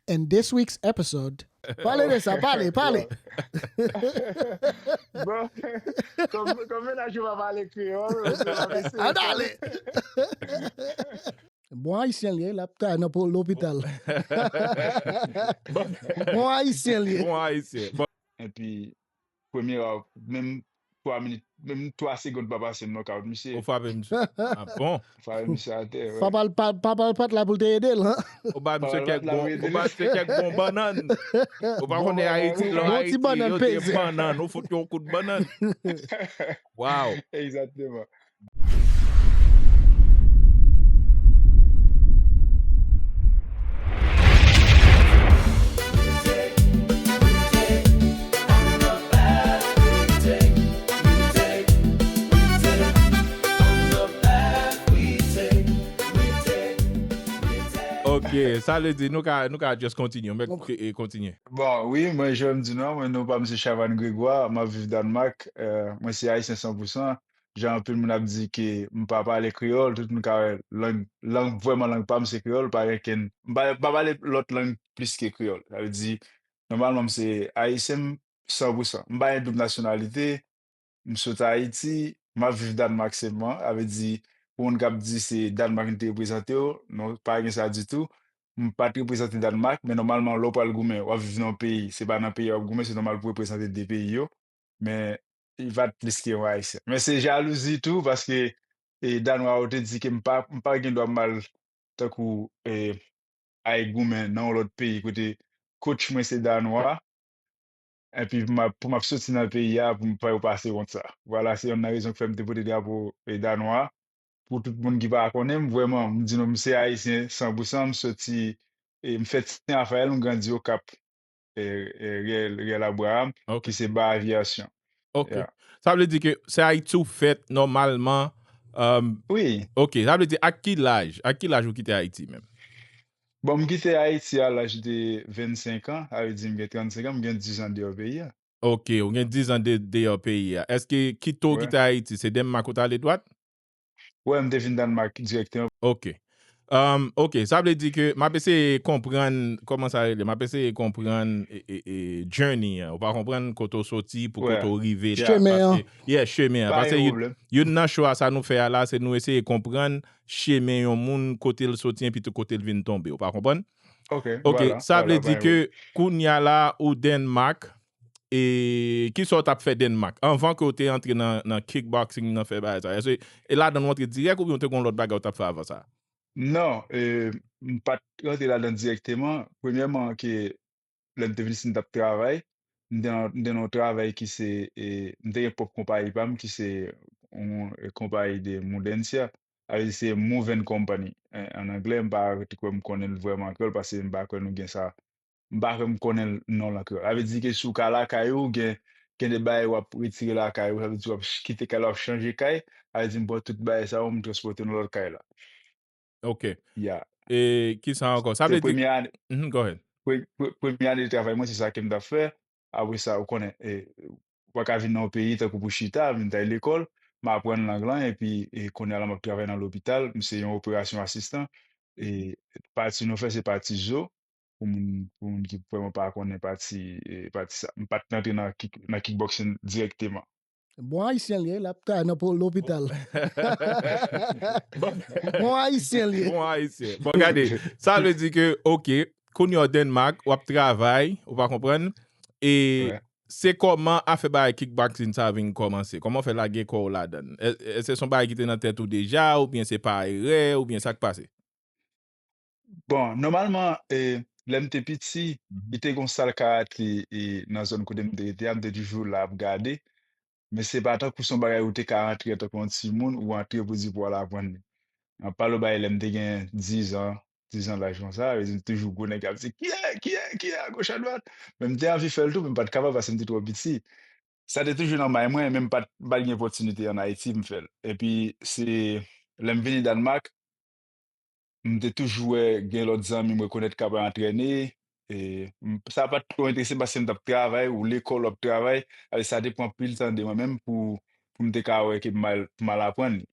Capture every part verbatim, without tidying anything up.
And this week's episode. Pale de sa, pale, pale. Bon, kòm kòm mennaj yo pa pale kreyòl, An ale. Bon ayisyen li ye, l ap travay nan po- lopital. Bon ayisyen li ye. Bon ayisyen. Bon, epi premye rap, menm twa minit, menm twa segonn pa pase, m knockout misye. Ou frape misye. Ah bon? Frape misye atè. Papa l pa- papa l pa t la pou l te ede l. Ou ba misye kèk bon, ou ba misye kèk bon bannann. Ou pa konnen Ayiti, lò Bon ti Ayiti, bannann yo te peze. Bannann, ou fout yon kout bannann. Wow. Egzakteman. Ok, sa vle di nou ka nou ka just kontinye, men e kontinye. Bon, wi, mwen jan m di nou, mwen non pa m se Chavannes Grégoire, m ap viv Dànmak, euh, mwen se ayisyen san pou san. Jan anpil moun ap di ke m pa pale kreyòl, tout moun ka wè lang lang vrèman lang pa m se kreyòl, pa gen kenn m pa pa pale lòt lang plis ke kreyòl. Sa vle di nòmalman m se ayisyen m san pou san. M pa gen doub nasyonalite, m sot Ayiti, m ap viv Dànmak sèlman. Sa vle di pou moun k ap di se Dànmak m te reprezante yo, non, pa gen sa ditou. M pa t reprezante Dànmak, men nòmalman lè w pral goumen, w ap viv nan yon peyi, se pa nan peyi w ap goumen, se nòmal pou w reprezante de peyi yo. Men li pa t plis ke yon ayisyen. Men se jalouzi tou paske e Dànwa yo te di ke m pa m pa gen dwa m al tankou e al goumen nan yon lòt peyi kote coach mwen se Dànwa. Epi pou m ap pou m ap soti nan peyi a pou m fè yo pase wont sa. Vwala se yonn nan rezon k fè m te pote drapo e Dànwa. Pou tout moun ki pa konnen m vrèman, m di nou m se ayisyen san pou san, m soti e m fèt Sen Rafayèl, m grandi Okap. e, e, Rèl, Rèl Abraham, Ok. Ki se ba aviyasyon. Ok. Yeah. Sa vle di ke se Ayiti ou fèt nòmalman. Um, Wi. Ok, sa vle di ak ki laj, ak ki laj ou kite Ayiti menm? Bon, m kite Ayiti a laj de vennsenk an, sa vle di m gen trannsenk an, m gen diz an deyò peyi a. Ok, ou gen diz an de, deyò peyi a. Èske kite w Wi. Kite Ayiti, se Denmak ou t ale dwat? Wi, m te vin Dànmak dirèkteman. Ok. Um, ok, sa vle di ke m ap eseye konprann kòman sa rele, m ap eseye konprann e, e, e, journey an. Ou pa konprann kote w soti pou Wi. Kote w rive. Yeah. Chemen an. Paske, yeah, chemen an. Pa Paske gen youn, pwoblèm. Youn nan cho a sa nou fè a la, se nou eseye konprann chemen yon moun, kote l soti, epi tou kote l vin tonbe. Ou pa konprann? Ok, Ok, vwala, sa vle vwala, di pa ke gen pwoblèm. Kounye a la, ou Denmak, e kisa w t ap fè Denmak? Anvan ke w te antre nan, nan kickboxing, nan fè bagay sa. Èske e ladan w antre dirèk oubyen w te gen yon lòt bagay w t ap fè avan sa? Non, e, m pa t rantre ladan dirèkteman. Premyèman, ke lè m te vin isit, m t ap travay. M te nan m te nan yon travay ki se, e, m te gen pwòp konpayi pa m, ki se yon e, konpayi de mudencia. Sa vle di se moving company, en, an anglè. M pa kwè m konnen l vrèman an kreyòl, paske m pa kwè nou gen sa. M pa kwè m konnen l non l an kreyòl. Sa vle di ke si w ka lakay ou, gen, gen de bagay w ap retire lakay ou, sa vle di w ap ch- kite kay la, w ap chanje kay. Sa vle di m pran tout bagay sa yo, m transpòte nan lòt kay la. Ok. Yeah. E kisa ankò? Sa Se vle di. Premye ane, Mhm, go ahead. pre- pre- premye ane de travay mwen, se sa ke m t ap fè. Apre sa, ou konnen, e, ou pa ka vin nan yon peyi tankou pou chita, vin t al lekòl, m aprann lang lan, epi e, kounye a la, m ap travay nan lopital, m se yon operasyon asistan. E pati nou fè, se pati zo, pou moun, pou moun ki vrèman pa konnen pati, e, pati sa. M pa t antre nan, kick, nan kickboxing dirèkteman. Bon ayisyen li ye, l ap travay nan po- lopital. Bon ayisyen li ye. Bon ayisyen. Bon, gade, sa vle di ke, ok, kounye a w Denmak, w ap travay, ou pa konprann, e Wi. Se kòman afè bagay kickboxing sa vin kòmanse? Kòman w fè lage kò w ladan l? È- Èske se yon bagay ki te nan tèt ou deja, oubyen se pa erè, oubyen sa k pase? Bon, nòmalman, e, lè m te piti, li te gen yon sal karate e, nan zòn kote m te rete a, m te toujou la ap gade. Men se pa tankou se yon bagay ou te ka antre antanke yon timoun, ou antre pou di pou w al aprann li. An pale w bagay lè m te gen diz an, diz an laj konsa, vle di m toujou gwo nèg k ap di, "Kiyè, kiyè, kiyè, agoch, adwat?" Men m te anvi fè l tou, men m pa t kapab paske m te twò piti. Sa te toujou nan may mwen, men m pa t, m pa t gen opòtinite ann Ayiti m fè l. Epi, se lè m vini Dànmak, m te toujou wè gen lòt zanmi m rekonèt k ap antrène. E, m- sa pa t twò enterese m paske m t ap travay, ou lekòl, w ap travay. Alè, sa te pran pil tan de mwen menm pou, pou m te ka wè ke m al, pou m al aprann li.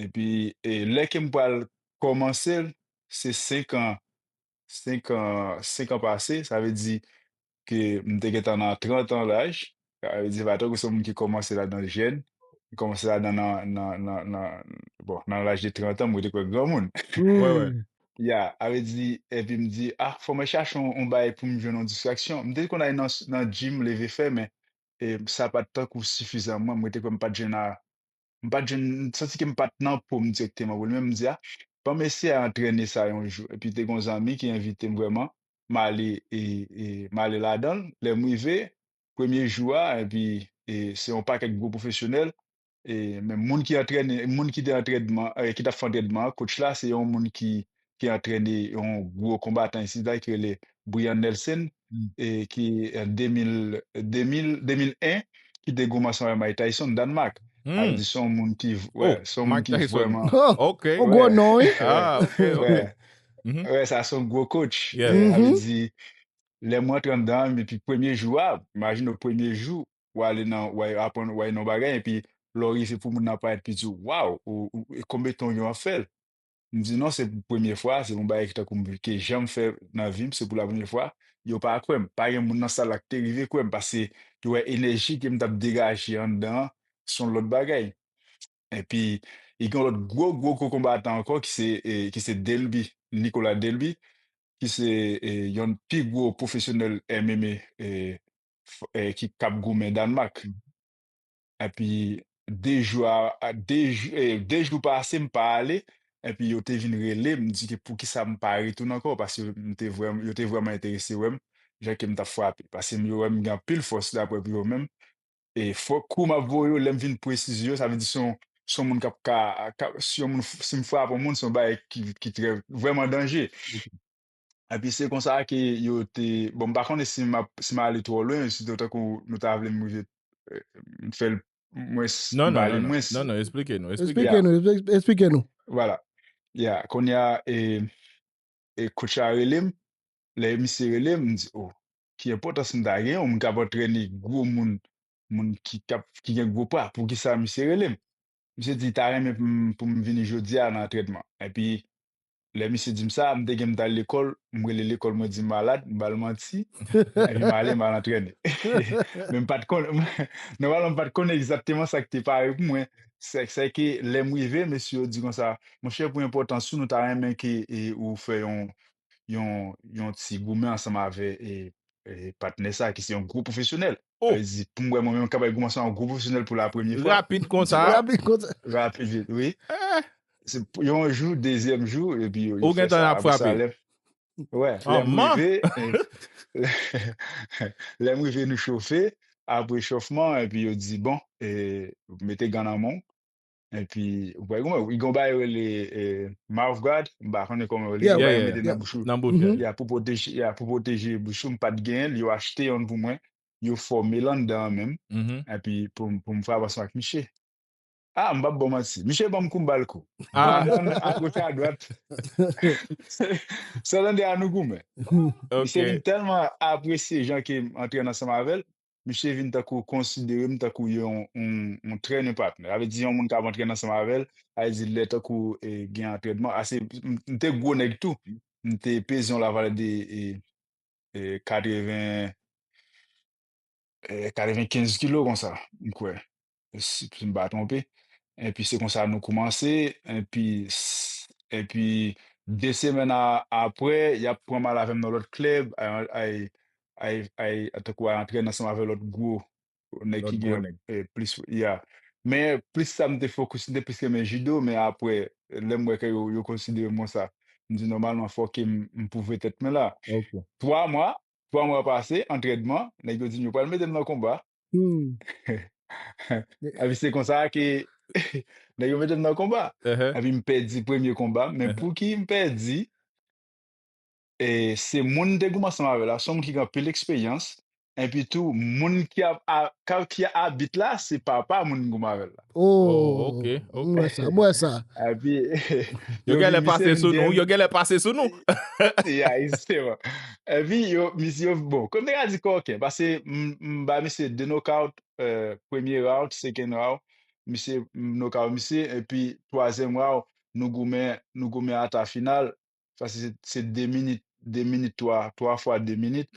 Epi, e, lè ke m pral kòmanse l, se senk an, senk an, senk an pase, sa vle di ke m te gentan nan trant an laj. Sa vle di, se pa tankou se yon moun ki kòmanse ladan jèn, ki kòmanse ladan nan, nan, nan, nan, bon, nan laj de trant an, mwen te kwè granmoun. Wi, wi. Ya, sa vle di, epi m di, ah, fò mwen chache yon, yon bagay pou m jwenn yon distraksyon. M te konn al nan, nan gym, leve fè, men e, sa pa t tankou sifizan mwen. Mwen te kwè m pa t jwenn a, m pa t jwenn, m santi ke m pa t nan po m dirèkteman pou li. Men m di, ah, ban m eseye antrene sa yon jou. Epi te gen yon zanmi ki envite m vrèman, m ale, e, e, m ale ladan l. Lè m rive, premye jou a, epi e, se yon pakèt gwo pwofesyonèl. E, men moun ki antrene, moun ki te antrènman, e, ki t ap fè antrènman an, coach la, se yon moun ki, ki antrene yon gwo konbatan isit la, ki rele Brian Nelson, e, ki, e, de mil, de mil, de mil en, ki te goumen ansanm avè Mike Tyson, Danmak. Sa vle di, se yon moun ki, wè, se yon moun ki vrèman. Oh, ok. Yon gwo non, wi. Ah, ok, ok. Wè, wè, sa se yon gwo coach. Yeah. E, sa vle di, lè m rantre anndan an, epi premye jou a, imajine w premye jou, w ale nan, w al aprann, w al nan bagay, epi lè w rive pou moun nan parèt, epi di w, waw, ou, ou, e konbyen tan w gen w ap fè l? M di, non, se premye fwa, se yon bagay ki tankou m, ke janm fè nan vi m, se pou la premye fwa. Yo pa kwè m. Pa gen moun nan sal la ki te rive kwè m, paske yo wè enèji ke m t ap degaje anndan an, se yon lòt bagay. Epi, e gen yon lòt gwo, gwo, gwo konbatan ankò ki se, e, ki se Delby, Nicolas Delby, ki se, e, yonn pi gwo pwofesyonèl M M A, e, f-, e, ki, k ap goumen Danmak. Epi, de jou a, a, de jou, e, de jou pase, m pa ale. Epi, yo te vin rele m, di ke poukisa m pa retounen ankò, paske m te vrèm-, yo te vrèman enterese wè m, jan ke m t ap frape. Paske yo wè m gen anpil fòs daprè yo menm. E fòk kou m ap voye yo, lè m vin presize yo, sa vle di se yon, se yon moun k ap ka, ka, si yon moun, si m frape yon moun, se yon bagay ki, ki trè, vrèman danje. Epi se konsa ke yo te, bon, m pa konnen si m ap, si m ale twò lwen, si te tankou nou ta vle m rive, e, m fè l mwens, Non, m non, ale non, non, mwens. Non, non, eksplike nou, eksplike. Eksplike nou, eksplike, eksplike nou. Vwala. Ya, kounye a, e, e coach la rele m, lè misye rele m, m di, oh, ki enpòtans m ta gen, yon moun k ap antrene gwo moun, moun ki, k ap, ki gen gwo pa, poukisa misye rele m? Misye di, ta renmen pou m, pou m vini jodi a nan antrènman. Epi, lè misye di m sa, m te gen m t al lekòl, m rele lekòl, mwen di m malad, m ba l manti, epi m ale, m al antrene. Men m pa t konnen, nòmalman, m pa t konnen egzakteman sa k te pare pou mwen. Se, se ke lè m rive, mesye yo di konsa, monchè, pou enpòtans ou, nou ta renmen ke e, ou fè yon, yon, yon ti goumen ansanm avè e, e, patnè sa, ki se yon gwo pwofesyonèl. Oh. Sa vle di, pou m wè mwen menm kapab goumen ansanm yon gwo pwofesyonèl pou la premye fwa. Rapid konsa. Rapid konsa. Rapid vit, wi. Se p-, yon jou, dezyèm jou, epi yo, yo Ou fè gentan sa. Ap Apre sa, frape. Lè, wè, Ah, lè m man. Rive, e, lè m rive, nou chofe, apre chofman, epi yo di, bon, e, mete gan nan men w, epi ou pral goumen. Li gen yon bagay yo rele, e, mouth guard, m pa konnen kòman yo rele, Yeah, yon bagay yeah, yo mete yeah. Nan bouch ou. Nan bouch, yeah. Ya, pou pwoteje, ya, pou pwoteje bouch ou, m pa t genyen l, yo achte yonn pou mwen, yo fòme l anndan an menm, Mhm. epi pou, m- pou m frape ansanm ak misye. Ah, m p ap ba w manti. Misye ban m kou, m ba l kou. Ah. Anndan an, agoch, adwat. Se anndan an nou goumen. Misye Ok. vin tèlman apresye jan ke m antrene ansanm avè l, misye vin tankou konsidere m tankou yon, yon, yon training partner. Sa vle di yon moun k ap antrene ansanm avè l, sa vle di lè tankou e, gen antrènman. Ase, m, m te gwo nèg tou. M te peze yon lavalè de e, e, katreven, e, katrevenkenz kilo konsa, m kwè. Si, si m pa twonpe. Epi se konsa nou koumanse. Epi, s- epi de semèn a- apre, y ap pran m al avè m nan lòt klèb, ay, ay, ay, ay, tankou ay antrène ansanm avè lòt gwo nèg Lòt ki gwo gen nèg. e, plis, ya. Men plis sa m te fokis, m te plis renmen jido, men apre, lè m wè ke yo, yo konsidere m konsa, m di nòmalman fò ke m, m pwouve tèt mwen la. Ok. Twa mwa, twa mwa pase, antrènman, nèg yo di m yo pral mete m nan konba. Hmm. Epi se konsa ke nèg yo mete m nan konba. Uh-huh. Epi m pèdi premye konba m. Men Uh-huh. Pou ki m pèdi, e, se moun m te goumen ansanm avè l la, se yon moun ki gen anpil eksperyans. Epi tou, moun ki ap, a, ka- ki abit la, se papa moun m goumen avè l la. Oh, ok, M wè sa, m wè sa. Epi, Yo genlè pase sou nou, yo genlè pase sou nou. Ya, egzakteman. Epi, yo, misye, yo, bon, kòm te ka di kòken, paske m, m ba misye de nokaut, e, premye round, second round, misye, m nokaut misye, epi twazyèm round, nou goumen, nou goumen ata final, paske se, se de minit, de minit, twa, twa fwa de minit,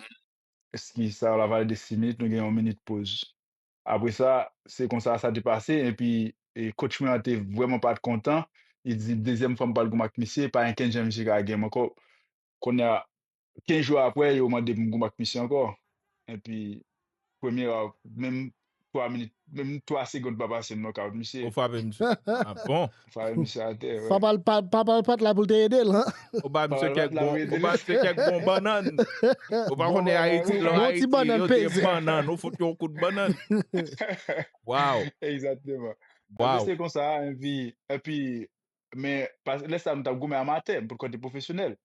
ki sa yo la valè de sis minit, nou gen yon minit poz. Apre sa, se konsa sa te pase, epi e, coach mwen an te vrèman pa t kontan. Li di, dezyèm fwa m pral goumen ak misye, pa gen kenn jan misye ka gen m ankò. Kounye a, kenz jou apre, yo mande m goumen ak misye ankò. Epi, premye raundi, menm twa minit, menm twa segonn pa pase, m knockout misye. Ou frape misye. Ah bon? Frape misye atè, wi. Papa l pa, papa l pa t la pou l te ede l, hein? Ou ba misye kèk bon, ou ba misye kèk bon bannann. Ou pa konnen Ayiti, lò Ayiti, yo te bannann, ou fout yon kout bannann. Wow. Egzakteman. Wow. Epi se konsa, epi, epi, men, lè sa nou t ap goumen amatè, m potko te pwofesyonèl.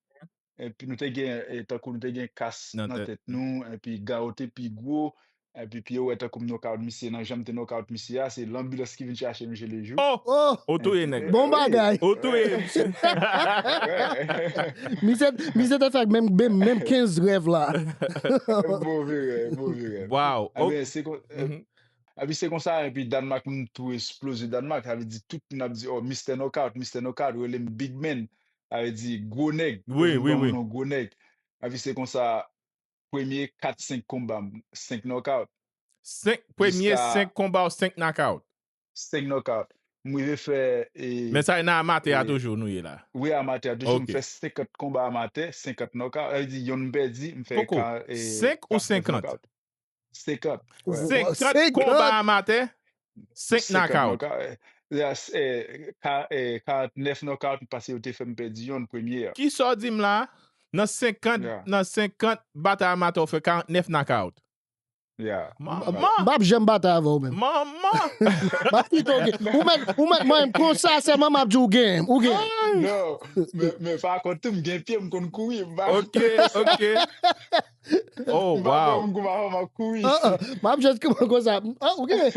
Epi nou te gen, e, tankou nou te gen kas nan tèt nou, epi gan yo te pi gwo, epi piye wè tankou m knockout misye, nan jan m te knockout misye a, se lanbilans ki vin chache m je le jou. Oh! Ou touye nèg. Bon bagay. Ou touye misye. Misye, misye te fè menm, menm, menm kenz rèv la. Move rèv, move rèv. Wow. Ebyen, se kon, epi se konsa, epi Dànmak, m tou esploze Dànmak. Sa vle di tout moun ap di, oh, Mister Knockout, Mister Knockout, rele m Big Man. Sa vle di gwo nèg. Wi, wi, wi. Gwo nèg. Epi se konsa, premye kat, senk konba m, senk knockout. Senk, premye senk konba w, senk knockout. Senk knockout. M rive fè, e, Men sa e nan amatè a toujou nou ye la. Wi, amatè a toujou. M fè senkant konba amatè, senkant knockout. Sa vle di, yonn m pèdi, m fè ka, e, senk ou senkant? Senkant. Senkant konba amatè, senk knockout. Karantnèf knockout, paske yo te fè m pèdi yonn premye a. Kisa w di m la? Nan senkant, nan senkant batay amatè, w fè karantnèf knockout. Yeah. M ap janm batay avè w menm. Manman! M ap kite w gen. Ou mèt, ou mèt mwen konsa sèlman m ap di w gen. Ou gen. Non, men, men pa kont tou, m gen pye, m konn kouri. M pa Ok, ok. Oh, m pa wow. M konn m ap kouri. Ah, ah. M ap jis kouman konsa. Ah, ou gen.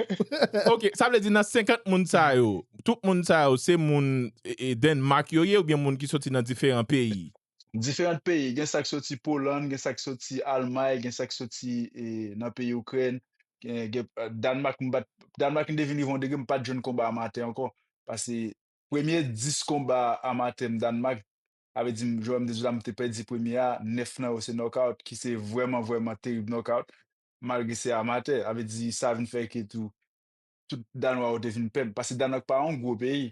Ok, sa vle di nan senkant moun sa yo, tout moun sa yo, se moun e, e, Denmark yo ye oubyen moun ki soti nan diferan peyi? Diferan peyi. Gen sa k soti Polann, gen sa k soti Almay, gen sa k soti, e, nan peyi Ikrèn. Gen, gen, e, Dànmak, m pa t, Dànmak, m te vin rive yon degre, m pa t jwenn konba amatè ankò. Paske premye dis konba amatè m Dànmak, sa vle di, m, jan m te di w la, m te pèdi premye a, nèf nan yo se knockout, ki se vrèman, vrèman terib knockout, malgre se amatè. Sa vle di, sa vin fè ke tou, tout Danwa yo te vin pè m. Paske Danmak pa yon gwo peyi.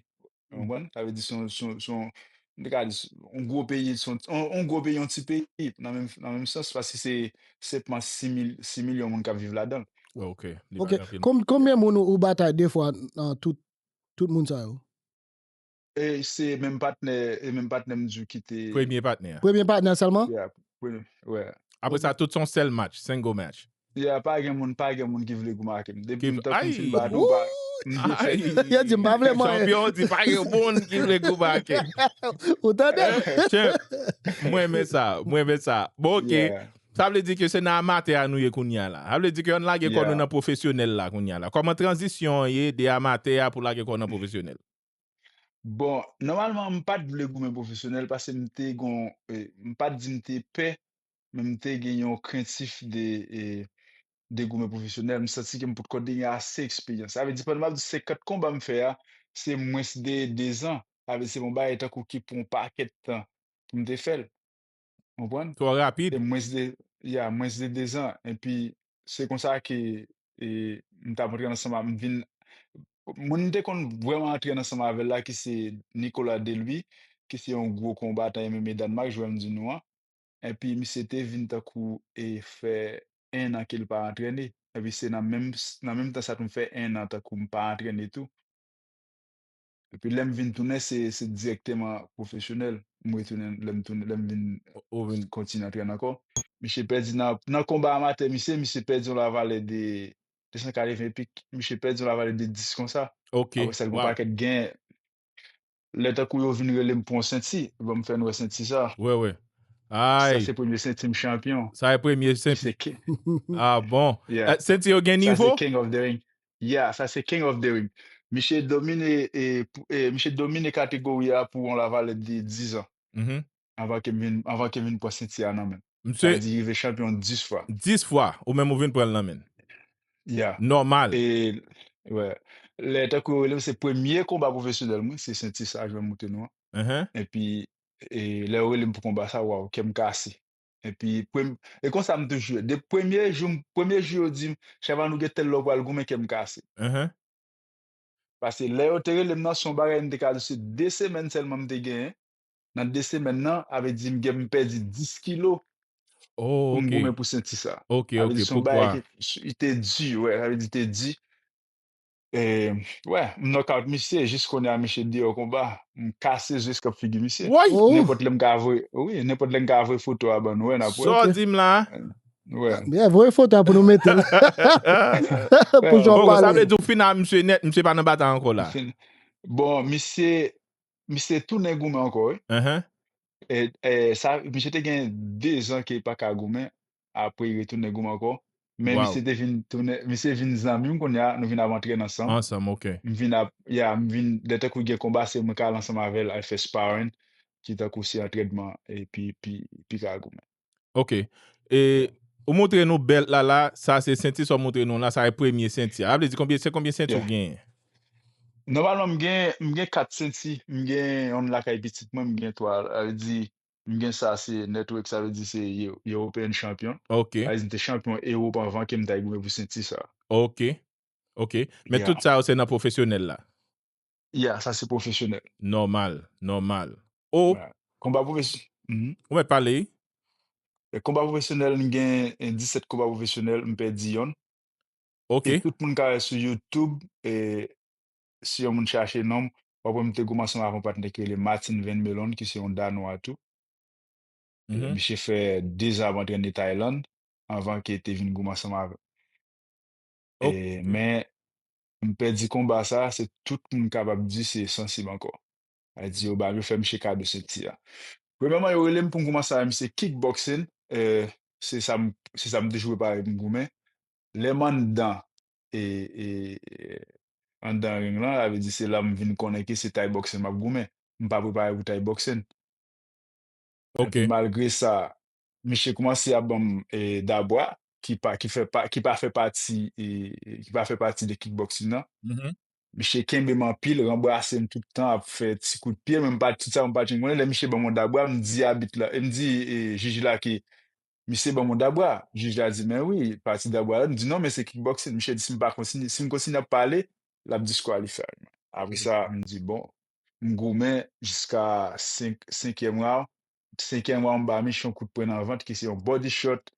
Ou konprann? Sa vle di, se yon, se yon, se yon, m te ka di, yon gwo peyi, se yon, yon, yon gwo peyi, yon ti peyi, nan menm, nan menm sans, paske se senpman sis mil, sis milyon moun k ap viv ladan l. Wi, ok. Li pa Ok. gen anpil. Konb-, konbyen moun ou, ou batay de fwa nan tout, tout moun sa yo? E se menm patnè, e menm patnè m di w ki te Premye patnè a. Premye patnè sèlman? Yeah, premye, wè. Apre sa, tout se yon sèl match, single match. Yeah, pa gen moun, pa gen moun ki vle goumen ak m. Depi m tankou m fin bat ou, pa, m vle fè Ay! Yo di m pa vle mwen. Chanpyon di pa gen moun ki vle goumen ak m. Ou tande? Champ, mwen renmen sa, mwen renmen sa. Bon, ok. Yeah. Sa vle di ke se nan amatè a nou ye kounye a la. Sa vle di ke ann lage kò nou Yeah. nan pwofesyonèl la kounye a la. Kòman tranzisyon an ye de amatè a pou lage kò w nan pwofesyonèl? Bon, nòmalman, m pa t vle goumen pwofesyonèl paske m te gon, e, m pa t di m te pè, men m te gen yon krentif de, e, de goumen pwofesyonèl. M santi ke m potko te gen ase eksperyans. Sa vle di, pandan m ap di senkant konba m fè a, se mwens de dezan. Sa vle di, se yon bagay tankou ki pran yon pakèt tan pou m te fè l. Konprann? Twò rapid. Se mwens de, ya, mwens de dezan. Epi, se konsa ke, e, m t ap antre ansanm ak, m vin, moun m te konn vrèman antre ansanm avè l la, ki se Nicolas Delouis, ki se yon gwo konbatan M M A Dànmak, jan m di nou an. Epi, misye te vin tankou, e, fè en an ke l pa antrene. Epi, se nan menm, nan menm tan sa tou, m fè en an tankou m pa antrene tou. Epi lè m vin tounen, se, se dirèkteman pwofesyonèl. M retounen, lè m tounen, lè m vin Ou, ou vin kontinye antrene ankò. Misye pèdi nan, nan konba amatè, misye, misye pèdi yon lavalè de de san katreven pik. Misye pèdi yon lavalè de dis konsa. Ok. Apre sa, l gon Wow. pakèt gen. Lè tankou yo vin rele m pou yon senti, ban m fè n wè senti sa. Wè, wè. Sa Ay. se premye senti m chanpyon. Sa e premye Ki senti. se ki Ah bon. Yeah. Eh, senti yo gen Sa se nivo? King of the Ring. Yeah, sa se King of the Ring. Misye domine, e, pou- e, misye domine kategori a pou yon lavalè de dis an. Mhm. Anvan ke m vin, anvan ke m vin pran senti a nan men. Sa Misye vle di rive chanpyon dis fwa. dis fwa, ou menm ou vin pran l nan men l. Yeah. Nòmal. E, wè. Lè tankou yo rele m, se premye konba pwofesyonèl mwen, se senti sa, jan m montre nou an. Mhm. Epi, e lè yo rele m pou konba sa, waw, kè m kase. Epi, prem- e konsa m toujou ye. De premye jou, premye jou yo di m, Chèval, nou gen tèl lè w pral goumen, kè m kase. Mhm. Paske lè yo te rele m nan, se yon bagay m te ka di se de semèn sèlman m te genyen. Nan de semèn nan, sa vle di m gen m pèdi dis kilo Oh, pou m ok. goumen pou senti sa. Ok, Sa vle ok. di se yon bagay Poukwa? ki ki te di, wè, sa vle di te di. E, wè, m knockout misye, jis kounye a misye deyò konba. M kase zeskòp figi misye. Woy! Oh, Nenpòt lè m ka voye, wi, nenpòt lè m ka voye foto a ban nou, wè, n ap wè. Sa w di m la? Wè. Byen, voye foto a pou nou mete l. Pou Wè. jan w Bon, sa vle pale. di w fin a misye nèt, misye pa nan batay ankò la. Fin- Bon, misye, misye tounen goumen ankò, wi. Mhm. E, e, sa, misye te gen de zan ke li pa ka goumen, apre li retounen goumen ankò. Men Wow. Misye te vin tounen, misye vin zanmi m kounye a, nou vin ap antrene ansanm. Ansanm, ok. M vin ap, ya, m vin, lè tankou gen konba, se mwen k al ansanm avè l, al fè sparring, ki tankou se antrènman, epi, pi, pi ka goumen. Ok. E ou montre nou bèlt la, la, sa se senti sa w montre nou la, sa e premye senti a. Sa vle di konbyen, se konbyen senti w Yeah. genyen? Nòmalman, m gen, m gen kat senti, m gen yon lakay pitit mwen, m gen twa, sa vle di, m gen sa, se network, sa vle di se Yo- European champion. Ok. Sa vle di, m te chanpyon Ewòp anvan ke m t al goumen pou senti sa. Ok. Ok. Men Yeah. tout sa yo se nan pwofesyonèl la. Yeah, sa se pwofesyonèl. Nòmal, nòmal. Oh, Yeah. Konba pwofesyonèl. Mhm. ou mèt pale. E konba pwofesyonèl, m gen, e, disèt konba pwofesyonèl, m pèdi yonn. Ok. E tout moun ka wè sou YouTube, e si yon moun chache non m, w ap wè m te goumen ansanm avè yon patnè ki rele Martin Van Melon, ki se yon Danwa tou. E Mhm. Misye fè de zan ap antrene Tayland, anvan ke te vin goumen ansanm avè m. Ok. E, men, m pèdi konba sa, se tout moun kapab di se sansib ankò. Sa vle di yo ba, yo fè misye kado senti a. Premyèman, yo rele m pou m kòmanse avè misye kickboxing, e, se sa m, se sa m toujou prepare pou m goumen. Lè m anndan, e, e, e, anndan ring lan, sa vle di se la m vin konnen ke se Thai boxing m ap goumen. M pa prepare pou Thai boxing. Ok. Epi malgre sa, misye kòmanse ap ban m, e, dabwa, ki pa, ki fè pa, ki pa fè pati, e, ki pa fè pati de kickboxing nan. Mhm. Misye kenbe m anpil, ranbrase m tout tan, ap fè ti kout pye, men m pa, tout sa, m pa t janm konnen. Lè misye ban m yon dabwa, m di abit la, e m di, e, jij la ke misye ban m yon dabwa. Jij la di, men wi, pati dabwa la. M di, non, men se kickboxing. Misye di, si m pa kontinye, si m kontinye ap pale, l ap diskwalifye m. Apre sa, m di, bon, m goumen jiska senk, senkyèm round. Senkyèm round, m ba misye yon kout pwen nan vant, ki se yon body shot.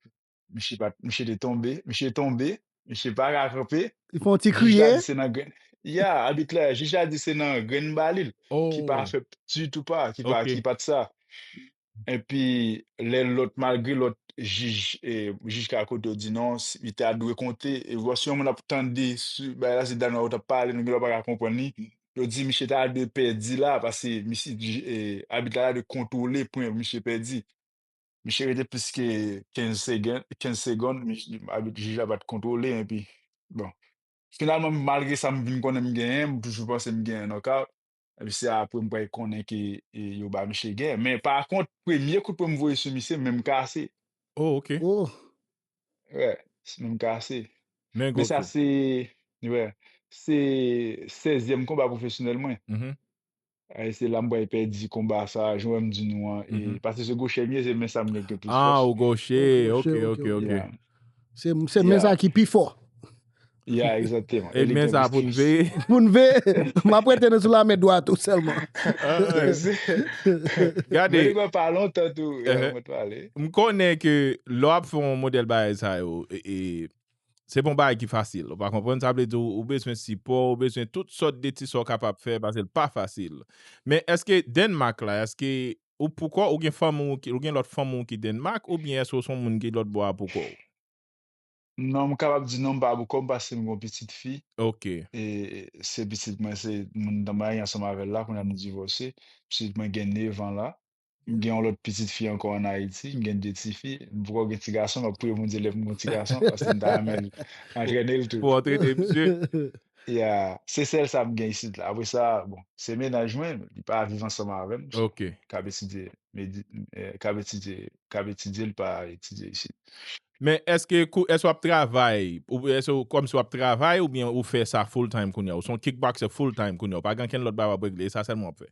Misye pa, misye te tonbe, misye tonbe, misye pa ka kanpe. Li fè yon ti Jij la kriye. Di se nan grenn. Ya, abit la, jij la di se nan grenn ba li l, ki pa Oh, fè ditou pa, ki pa, ok. ki pa t sa. Epi, lè lòt, malgre lòt jij, e, jij ka kote yo di non, si- li ta dwe konte. E wè, si yon moun ap tande, si, bagay la, se Danwa yo t ap pale, nou gen lè pa ka konprann li. Yo di misye ta dwe pèdi la, paske misye, e, abit la ta dwe kontwole pwen misye pèdi. Misye rete plis ke kenz segonn, kenz segonn, misye, abit, jij la pa t kontwole, epi, bon. Finalman, malgre sa, m vin konnen m genyen, m toujou panse m genyen knockout. Epi se apre m pral konnen ke, e, yo ba misye genyen. Men pa kont, premye kout pwen m voye sou misye, men m kase. Oh, ok. Oh. Wè, s- men m kase. Men Men sa Goku. Se, wè, se sèzyèm konba pwofesyonèl mwen. Mhm. E se la m pral pèdi konba sa, jan w wè m di nou an. E, Mhm. Paske se gochè m ye, se men sa m gen ki gen plis Ah, fòs. ou gochè. Ok, Gochè, ok, ok, ok. ok. Ya. Se, se men Ya. Sa ki pi fò. Ya, egzakteman. E men sa pou n veye. Pou n veye, m ap rete nou sou lamen dwat ou sèlman. Ah, wè. Gade, Mwen te pa lontan tou, Ehe. Mwen te pale. M konnen ke lè w ap fè yon modèl bagay sa yo, e, e, se pa yon bagay ki fasil. Ou pa konprann? Sa vle di ou, ou bezwen sipò, ou bezwen tout sòt de ti sa w kapab fè, paske l pa fasil. Men èske Denmark la, èske ou poukò, ou gen fanmi w ki, ou gen lòt fanmi w ki Denmark, oubyen èske ou se yon moun ki lòt bò a poukò w? Non, m kapab di non, m pa poukò m, paske m gen yon pitit fi. Ok. E se pitit mwen, se moun m te marye ansanm avè l la, kounye a nou divòse. Pitit mwen gen nèf an la. M gen yon lòt pitit fi ankò ann Ayiti. M gen de ti fi. M poko gen ti gason, m ap priye Bondye lè m gen yon ti gason, paske m ta renmen l antrene l tou. Pou antrene misye. Ya, se sèl sa m gen isit la. Apre sa, bon, se mennaj mwen, li pa viv ansanm avè m. Ok. K ap etidye, medi- eh, k ap etidye, k ap etidye, li pa etidye isit. Men èske kou, èske w ap travay, ou èske w, kòmsi w ap travay oubyen ou fè sa full time kounye a? Ou se yon kickboxer full time kounye a, ou pa gen ankenn lòt bagay w ap regle, e sa sèlman w ap fè?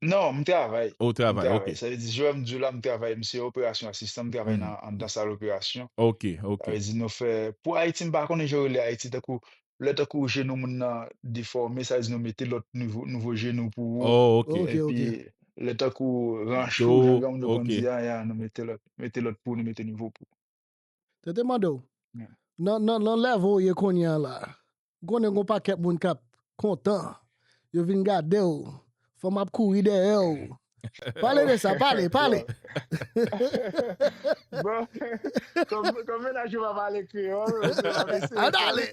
Non, m travay. Ou travay, ok. Sa vle di, jan m di w la, m travay, m se operasyon asistan, m travay nan anndan sal operasyon. Ok, Sa ok. vle di, nou fè, pou Ayiti, m pa konnen jan yo rele Ayiti, tankou, lè tankou jenou moun nan defòme, sa vle di, nou mete lòt nouvo, nouvo jenou pou ou. Oh, ok. Ok, ok. Epi, lè tankou ranch Do, ou, jan granmoun yo konn ok. di a, ya, nou mete lòt, mete lòt pou ou, nou mete nouvo pou ou. Te te mande w. Yeah. Nan, nan, nan level ou ye kounye a la, ou konnen gon pakèt moun k ap kontan. Yo vin gade w. Fanm ap kouri dèyè w. Pale de sa, pale, pale. Bon, kòm, kòm mennaj yo pa pale kreyòl, se pa mesye. An ale.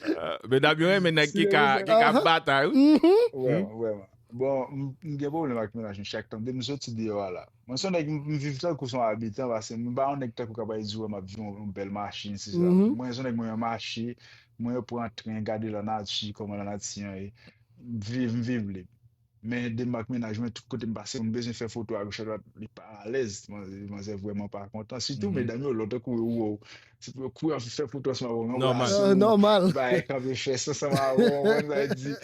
Euh, medam yo renmen nèg ki ka, ki ka Aha. Batay, wi. Mhm. Vrèman, vrèman. Bon, m m gen pwoblèm ak mennaj mwen chak tan. Depi m soti deyò a la. Mwen se yon nèg, m m viv tankou se yon abitan, paske m pa yon nèg tankou k ap di, wè, m ap viv yon, yon bèl machin, si sa. Mhm. Mwen se yon nèg, mwen renmen mache, mwen pran tren, gade lanati, kòman lanati an ye. M viv, m viv li. Men depi m ak mennaj mwen, tout kote m pase, m bezwen fè foto a goch a dwat, li pa alèz. Manzè, manzè vrèman pa kontan. Sitou Mhm. medam yo, lè tankou yo wè w, si pou yo kouri ap fè foto ansanm avè w, Normal. asou Ah, w, normal. bay kanpe fès ansanm avè w, w konn sa di.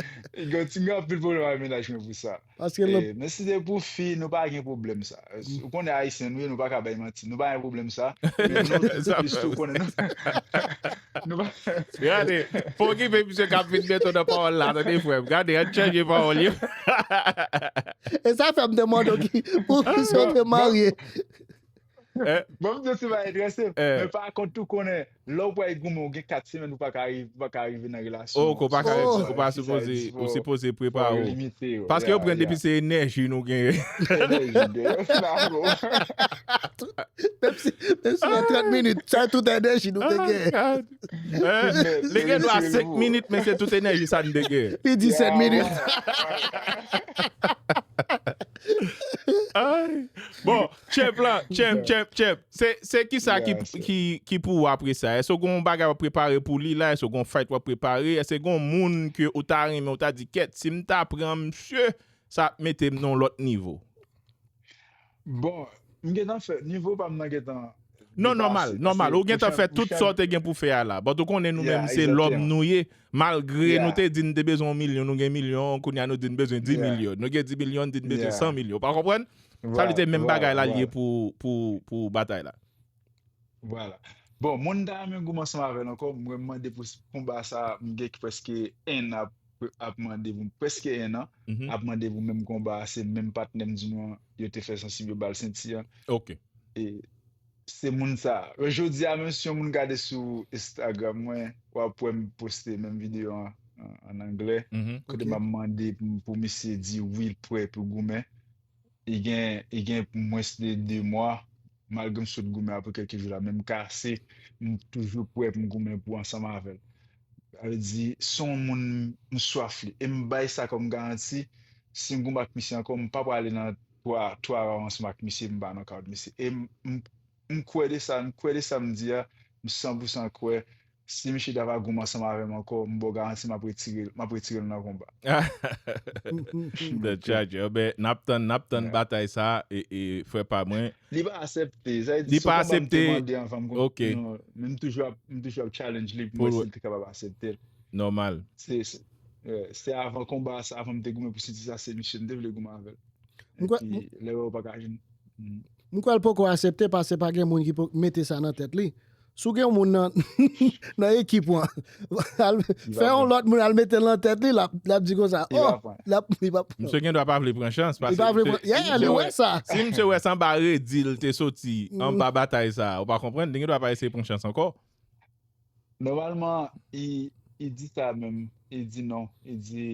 Gen ti gen anpil pwoblèm ak mennaj mwen pou sa. Paske lòt Eh, men si se pou fi, nou pa gen pwoblèm sa. Ou konnen Ayisyen nou ye, nou pa ka bay manti. Nou pa gen pwoblèm sa. Men nou, Sa plis tou konnen nou. Nou pa Gade, pa okipe misye k ap vin mete w nan pawòl la, tande frè m. Gade, ann chanje pawòl yo. E sa fè m te mande w ki, pou ki sa w te marye. Eh, Bon, m di w se pa enterese. Eh. Men pa kont tou konnen, lè w pral goumen, ou gen kat semèn, ou pa ka rive, ou pa ka rive nan relasyon. Oh, ou pa ka, Oh. ou pa sipoze, ou sipoze prepare w. Limite yo. Paske yo pran depi se enèji nou genyen. Enèji de yo. Menm si, menm si nan trant minit, sa tout enèji nou te Ah, gen. God. Eh, li gen dwa senk minit, men se tout enèji sa n te gen. Li di sèt minit. Ay. Bon, Champ la, Champ, Champ, Champ. Se, se ki sa ki, Yeah, sir. ki, ki pou ou apre sa? Èske w gen yon bagay w ap prepare pou li la? Èske w gen yon fight w ap prepare? Èske gen yon moun ke ou ta renmen, ou ta di, kèt, si m ta pran misye, sa ap mete m nan yon lòt nivo? Bon, m gentan fè, nivo pa m nan gentan Non, depase, nòmal, nòmal. paske Ou gentan pwochen, fè tout pwochen sa w te gen pou fè a la. But ou konnen nou Yeah, menm se lòm egzakteman. Nou ye. Malgre nou Yeah. te di n te bezwen yon milyon, nou gen milyon, kounye a nou di n bezwen dis Yeah. milyon. Nou gen dis milyon, n di n bezwen Yeah. san milyon. Ou pa konprann? Sa vle Vwala, di menm vwala, bagay la l ye vwala. Pou, pou, pou batay la. Vwala. Bon, moun ta renmen goumen ansanm avè l ankò, mwen mande pou s- konba sa, m gen ki prèske en an ap, ap mande pou, prèske en an, Mhm. ap mande pou menm konba a, se menm patnè m di nou an, yo te fè sansib yo ba l senti an. Ok. E se moun sa. Jodi a, menm si yon moun gade sou Instagram mwen, w ap wè m poste menm videyo an, an, an anglè, Mhm. kote Ok. m ap mande pou, pou misye di wi, l prè pou goumen. Li gen, li gen mwens de de mwa, malgre m sot goumen apre kèlke jou la, men m kase, m toujou prè pou m goumen pou ansanm avè l. Sa vle di, se yon moun m swaf li. E m bay sa kòm garanti, si m goumen ak misye ankò, m pa prale nan twa, twa round ansanm ak misye, m pa knockout misye. E m, m, m kwè de sa, m kwè de sa m di a, m san pou san kwè. Si misye ta va goumen ansanm avè m ankò, m ba w garanti m ap retire, m ap retire l nan konba. The Charger. Ben, n ap tann, n ap tann Yeah. batay sa, e, e frè pa mwen. Li pa aksepte. Sa vle di, Li se pa yon konba m te aksepte? Mande anvan m kon- Ok. Non, men m toujou ap, m toujou ap challenge li pou Pou mwen l- si l te kapab aksepte l. Nòmal. Se, se, yeah, se avan konba sa, avan m te goumen pou senti sa, se misye m te vle goumen avè l. M kwè- Epi, lè yo pa ka jwenn. Mm. M kwè l poko aksepte paske pa gen moun ki po- mete sa nan tèt li. Si w gen yon moun nan, nan ekip ou an, al, fè yon pran. Lòt moun al mete l nan tèt li, l ap, l ap di konsa, Li va oh, pran. l ap, li va pran. Misye gen dwa pa vle pran chans. Li pa vle pran. Yeah, li wè sa. Si misye wè sanba redi l te soti Mm. anba batay sa, ou pa konprann, li gen dwa pa eseye pran chans ankò. Nòmalman, li, li di sa menm. Li di non. Li di,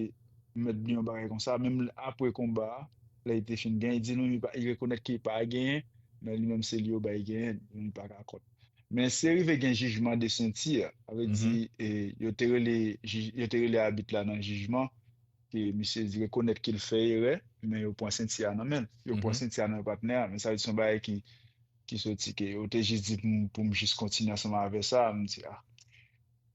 m mèt bliye yon bagay konsa. Menm apre konba a, lè li te fin genyen, li di non, li pa, li rekonèt ke li pa genyen, men li menm se li yo bay genyen, li pa ka kont. Men se rive gen jijman de senti a. Sa vle di, e, yo te rele jij, yo te rele abit la nan jijman, ke misye di rekonèt ke l fè erè, men yo pran senti a nan men l. Yo pran Mhm. Senti a nan patnè a, men sa vle di se yon bagay ki, ki soti ke yo te jis di pou m, pou m jis kontinye ansanm avè sa, m di, ah,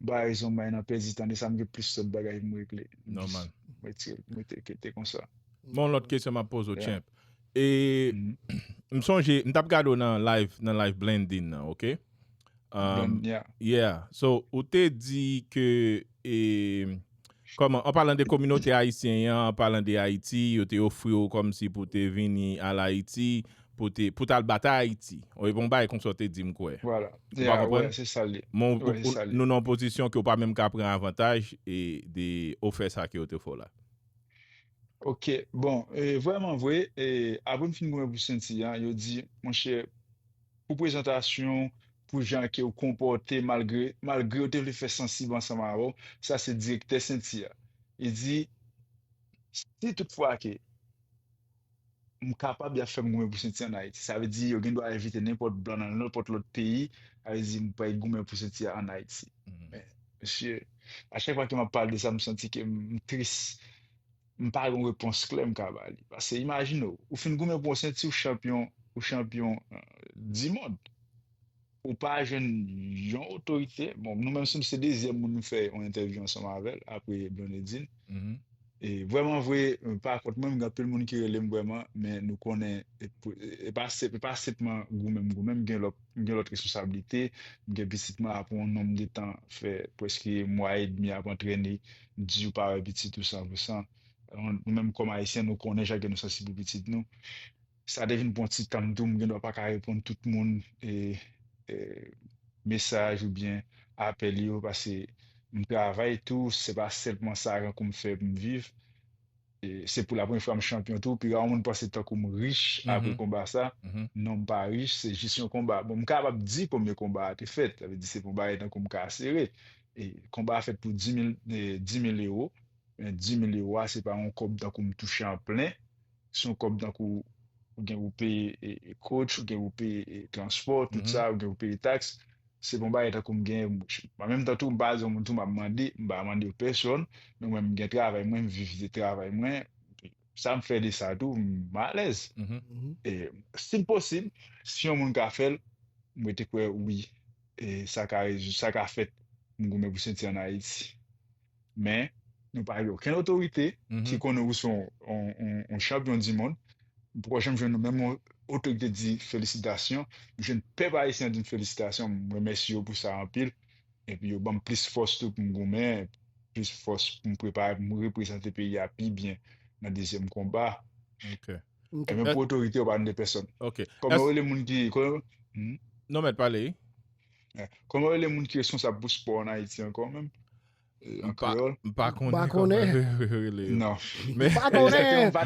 ba rezon, m bay nan pèdi, tande sa, m gen plis lòt bagay pou m regle. M jis Nòmal. Retire, m rete kete konsa. Bon, lòt kesyon m ap poze w, Yeah. Champ. E Mhm. m sonje, m t ap gade w nan live, nan live Blending nan, ok? Um, Blend, yeah. Yeah. So, ou te di ke, e, Kòman, an palan de kominote ayisyen an, an palan de Ayiti, yo te ofri w kòmsi pou te vini al Ayiti, pou te, pou t al batay Ayiti. Ou e bon bagay konsa w te di m kwè. Vwala. Ou pa konprann? Se sa l ye. Nou nan yon pozisyon ke w pa menm ka pran avantaj e de ofè sa ke yo te fè w la. Ok, bon, e, vrèman vre, e, apre m fin goumen pou senti an, yo di, monchè, pou prezantasyon, pou jan ke w konpòte malgre, malgre yo te vle fè sansib ansanm avè w, sa se direktè senti a. Li di, si toutfwa ke m kapab, y ap fè m goumen pou senti ann Ayiti. Sa vle di yo gen dwa envite nenpòt blan nan nenpòt lòt peyi, sa vle di m pral goumen pou senti ann Ayiti. Men, mesye, a chak fwa ke m ap pale de sa, m santi ke m tris. M pa gen yon repons klè m ka ba li. Paske imajine w, ou fin goumen pou yon senti, ou chanpyon, ou chanpyon di mond. Ou pa jwenn yon otorite. Bon, nou menm si nou se dezyèm moun nou fè yon entèvyou ansanm avè l apre Blondedine. E vrèman vre, pa kont mwen, m gen anpil moun ki rele m vrèman, men nou konnen e pa senpman goumen m goumen, m gen lòt, m gen lòt responsablite, m gen pitit mwen apre yon nonm de tan, fè prèske mwa edmi ap antrene, di ou pa wè pitit ou san pou san. Nou menm kòm Ayisyen, nou konnen jan ke nou sansib pou pitit nou. Sa te vin pran ti tan m tou, m gen dwa pa ka reponn tout moun e, e, mesaj oubyen apèl yo, paske m travay tou, se pa senpman sa rankou m fè pou m viv. E, se pou la premyè fwa m chanpyon tou, pi ra yon moun panse tankou m rich apre konba sa. Non, m pa rich, se jis yon konba. Bon, m kapab di konbyen konba a te fèt, sa vle di se pa yon bagay tankou m ka sere. E, konba a fèt pou dis mil, e, dis mil ewo. Men dis mil ewo a, se pa yon kòb tankou m touche an plen. Se yon kòb tankou ou gen pou peye e, e, coach, ou gen pou peye e, transpò, tout sa, ou gen pou peye taks. Se pa yon bagay tankou m genyen. An menm tan tou, m pa di yon moun tou m ap mande, m pa mande pèsonn, men mwen m gen travay mwen, m viv de travay mwen. Sa m fè de sa tou, m alèz. E, si l posib, si yon moun ka fè l, mwen te kwè wi. E sa ka, sa ka fèt, m goumen pou senti ann Ayiti. Men, nou pa gen okenn otorite ki konnen ou se yon, yon, yon, yon chanpyon di mond. M poko janm jwenn menm yon otorite di felisitasyon. M jwenn pèp ayisyen di m felisitasyon, m remèsye yo pou sa anpil. Epi yo ban m plis fòs tou pou m goumen, plis fòs pou m prepare, pou m reprezante peyi a pi byen nan dezyèm konba. E menm pou otorite yo pa tande pèsonn. Kòman yo rele moun ki, kòman, Non, mèt pale, wi. Kòman yo rele moun ki responsab pou spò ann Ayiti ankò menm? An kreyòl? M pa konnen kòman yo rele yo. Non. Men,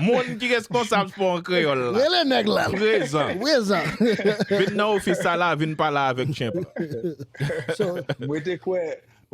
moun ki responsab spò an kreyòl la. Rele nèg la. Prezan. Prezan. Vin nan ofis sa la, vin pale avèk Champ la. Mwen te kwè,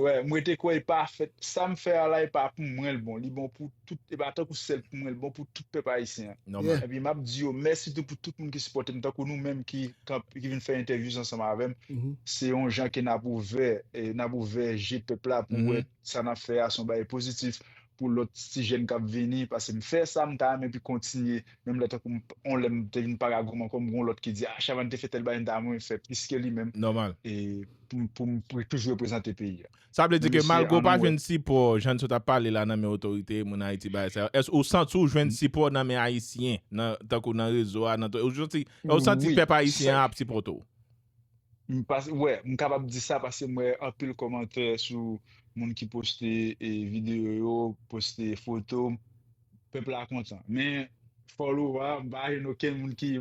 wè, mwen te kwè e pa fèt. Sa m fè a la, e pa pou mwen l bon. Li bon pou tout, e pa tankou sèl pou mwen, l bon pou tout pèp ayisyen an. Epi m ap di yo mèsi tou pou tout moun ki sipòte m, tankou nou menm ki, ki vin fè entèvyou ansanm avè m. Se yon jan ke n ap ouvè, e n ap ouvè je pèp la pou wè sa n ap fè a se yon bagay pozitif pou lòt ti jèn k ap vini, paske m fè sa, m ta renmen pi kontinye, menm lè tankou m, yon lè m te vin pa ka goumen ankò, m gen yon lòt ki di, a, Chavannes te fè tèl bagay, m ta renmen fè plis ke li menm. Nòmal. E pou, pou m toujou reprezante peyi a. Sa vle di ke malgre w pa jwenn sipò, jan n sot ap pale la nan men otorite, moun Ayiti, bagay sa yo, èske ou santi w jwenn sipò nan men Ayisyen, nan, tankou nan rezo a, nan, ou santi, ou santi pèp ayisyen an ap sipòte w? M pa, wè, m kapab di sa paske m wè anpil kòmantè sou moun ki poste e, videyo yo, poste foto. Pèp la kontan. Men, follow a, m pa jwenn okenn moun ki,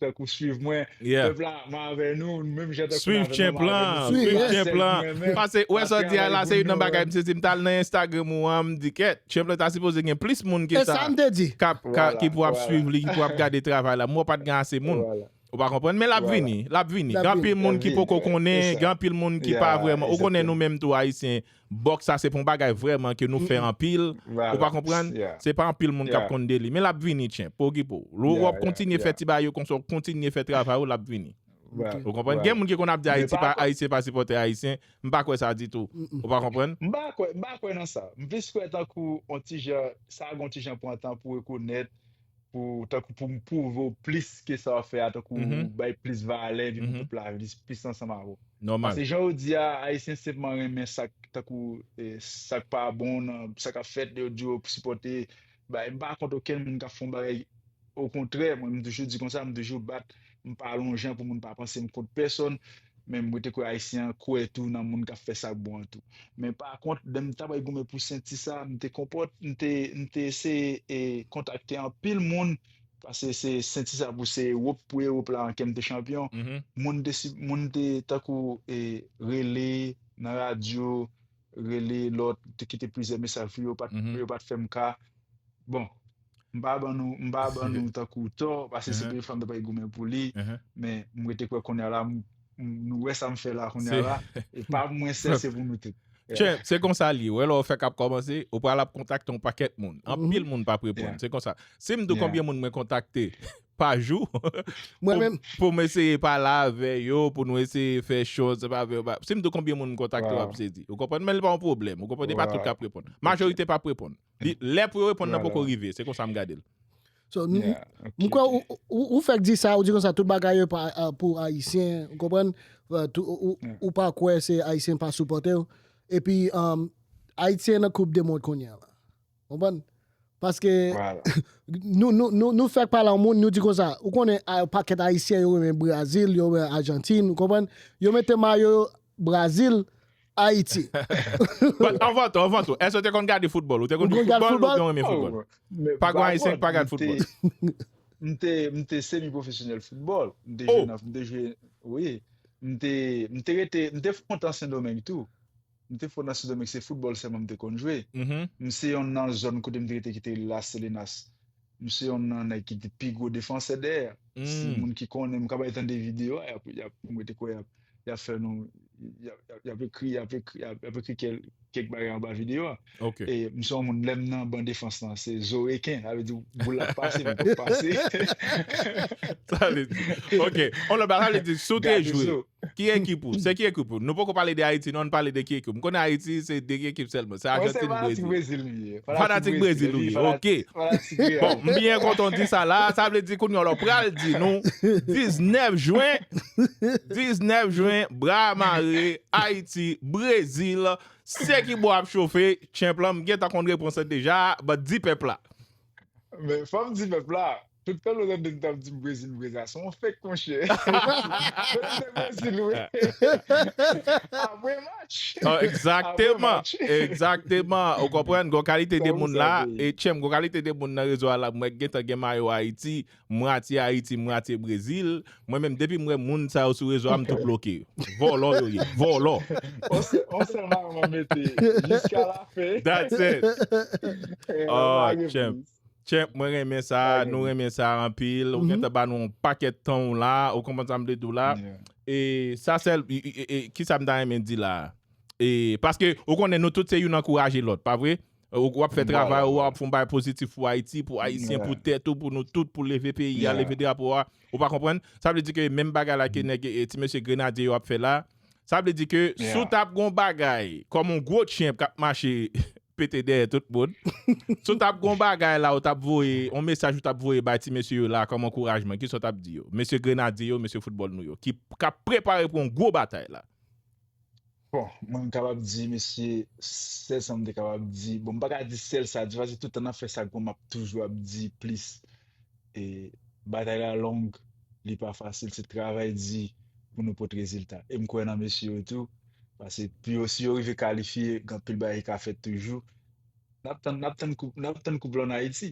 tankou swiv mwen. Pèp la, m avè nou, menm jan tankou Swiv Champ lan, swiv Champ lan. Paske, wè sa w di a la, se youn nan bagay, m sezi m t al nan Instagram ou an, m di, kèt, Champ lan ta sipoze gen plis moun ke sa. E sa m te di. K ap, ki pou ap swiv li, ki pou ap gade travay la. M wè pa t gen ase moun. Ou pa konprann? Men l ap vini, l ap vini. Gen anpil moun ki poko konnen, gen anpil moun ki pa vrèman. Ou konnen nou menm tou, Ayisyen, bòks sa se pa yon bagay vrèman ke nou fè anpil. Ou pa konprann? Se pa anpil moun k ap konn de li. Men l ap vini, Champ. Pa okipe w. Lè w ap kontinye fè ti bagay yo konsa, w kontinye fè travay ou, l ap vini. Ou konprann? Gen moun ki konn ap di Ayiti pa, Ayisyen pa sipòte Ayisyen. M pa kwè sa ditou. Ou pa konprann? M pa kwè, m pa kwè nan sa. M plis kwè tankou yon ti jan, sa gen yon ti jan pran tan pou rekonèt, pou, tankou pou m pwouve w plis ke sa w ap fè a, tankou bay plis valè, epi pou pèp la viv plis ansanm avè w. Nòmal. Paske jan yo di a, Ayisyen senpman renmen sa k, tankou, e, sa k pa bon nan sa k ap fèt, yo di yo sipòte, bay, m pa kont okenn moun k ap fè yon bagay. Okontrè, mwen, m toujou di konsa, m toujou bat, m pa lonjan pou moun pa panse m kont pèsonn. Men m rete kwè Ayisyen an kwè tou nan moun k ap fè sa k bon an tou. Men pa kont, lè m ta pral goumen pou senti sa, m te konpòt, m te, m te eseye e kontakte anpil moun, paske se senti sa pou se Ewòp, pou Ewòp la an kè m te chanpyon. Moun te, si- moun te tankou e, rele nan radyo, rele lòt, te kite plizyè mesaj pou yo, pa t- yo pa t fè m ka. Bon, m pa ban nou, m pa ban nou tankou tò, paske se premye fwa m ta pral goumen pou li, men m rete kwè kounye a la, m- m- nou wè sa m fè la kounye a la, e pa mwen sèl, se pou nou tout. Yeah. Chen, se konsa li ye. Ou wè lè w fè k ap kòmanse, ou pral ap kontakte yon pakèt moun. Anpil moun p ap reponn. Se konsa. Si m di w konbyen moun mwen kontakte pa jou pou, pou m eseye pale avè yo, pou nou eseye fè show ansanm avè yo, si m di w konbyen moun m kontakte, w ap sezi. Ou konprann? Men li pa yon pwoblèm. Ou konprann? E pa tout k ap reponn. Majorite p ap reponn. Lè pou yo reponn nan poko rive. Se konsa m gade l. So, m kwè ou, ou, ou fèk di sa, ou di konsa tout bagay yo pa, uh, pou Ayisyen, ou konprann? Uh, tou- ou, ou, ou pa kwè se Ayisyen pa sipòte w. Epi, um, Ayiti nan Koup de Mond kounye a la. Konprann? Paske nou, nou, nou, nou fèk pale a moun, nou di konsa, ou konnen a- pakèt Ayisyen yo renmen Brazil, yo renmen Ajantin, ou konprann? Yo mete mayo Brazil, Ayiti. But anvan tou, anvan tou, èske w te konn gade foutbòl? Ou te konn jwe foutbòl oubyen w renmen foutbòl? Pa gen Ayisyen ki pa gade foutbòl. M te, m te semi pwofesyonèl foutbòl. M te jwe nan, m te jwe, wi. M te, m te rete, m te fè yon tan Sendomeng tou. M te fè yon tan Sendomeng, se foutbòl sèlman m te konn jwe. M se yonn nan zòn kote m te rete ki te rele Las Selenas. M se yonn nan nèg ki te pi gwo defansè dèyè. Si moun ki konnen m ka bay tande videyo a, y ap, y ap, mwen te kwè y ap, y ap fè nou, y ap, y ap, y ap ekri, y ap ekri, y ap, y ap ekri kèl- kèk bagay anba videyo a. E m se yon moun, lè m nan ban defans lan, se zo reken, sa vle di boul la pase, men pap pase. Sa vle di, ok, on lòt bagay, sa vle di, si w te jwe, ki ekip ou? Se ki ekip ou? Nou poko pale de Ayiti, non, n pale de ki ekip? M konnen Ayiti, se de ekip sèlman. Se Ajantin, Brezil. Fanatik Brezil ou ye, ok. Bon, m byen kontan w di sa la. Sa vle di kounye a w pral di nou diznèf jen, diznèf jen, bra mare, Ayiti, Brezil, se ki bò ap chofe, Tchenplan, m gentan konn repons lan deja, but di pèp la. Men fò m di pèp la, tout tan nou tande m t ap di Brezil, Brezil, se yon fake, monchè. Brezil, Brezil, wi. Apre match. Egzakteman, egzakteman. Ou konprann, gon kalite de moun la, e Tchenm, gon kalite de moun nan rezo a la, mwen gentan gen mayo Ayiti, mwatye Ayiti, mwatye Brezil. Mwen menm, depi m wè moun sa yo sou rezo a, m tou bloke yo. Vòlò yo ye, vòlò. On sèl mayo mwen mete, jiska la fen. That's it. Oh, Tchenm. Tchenm, mwen renmen sa, nou renmen sa anpil. Ou gentan ba nou yon pakèt tan w la, ou konprann sa m vle di w la. E sa sèl, kisa m ta renmen di la? E, paske, ou konnen nou tout se youn ankouraje lòt, pa vre? Ou w ap fè travay ou, w ap fè yon bagay pozitif pou Ayiti, pou Ayisyen, pou tèt ou, pou nou tout, pou leve peyi a, leve drapo a. Ou pa konprann? Sa vle di ke menm bagay la ke nèg, e, ti mesye Grenadye yo ap fè la, sa vle di ke si w t ap gon bagay kòm yon gwo tchenp k ap mache pete dèyè tout moun, si w t ap gon bagay la, ou t ap voye yon mesaj, ou t ap voye bay ti mesye yo la kòm ankourajman, kisa w t ap di yo? Mesye Grenadye yo, mesye foutbòl nou yo, ki k ap prepare pou yon gwo batay la. Bon, mwen m kapab di, mesye, sèl sa m te kapab di. Bon, m pa ka di sèl sa, di paske tout tan n ap fè sa, bon, m ap toujou ap di plis. E batay la long, li pa fasil, se travay di pou nou pote rezilta. E m kwè nan mesye yo tou, paske pou yo, si yo rive kalifye, gen anpil bagay ki ka fèt toujou. N ap tann, n ap tann koup, n ap tann koup la ann Ayiti.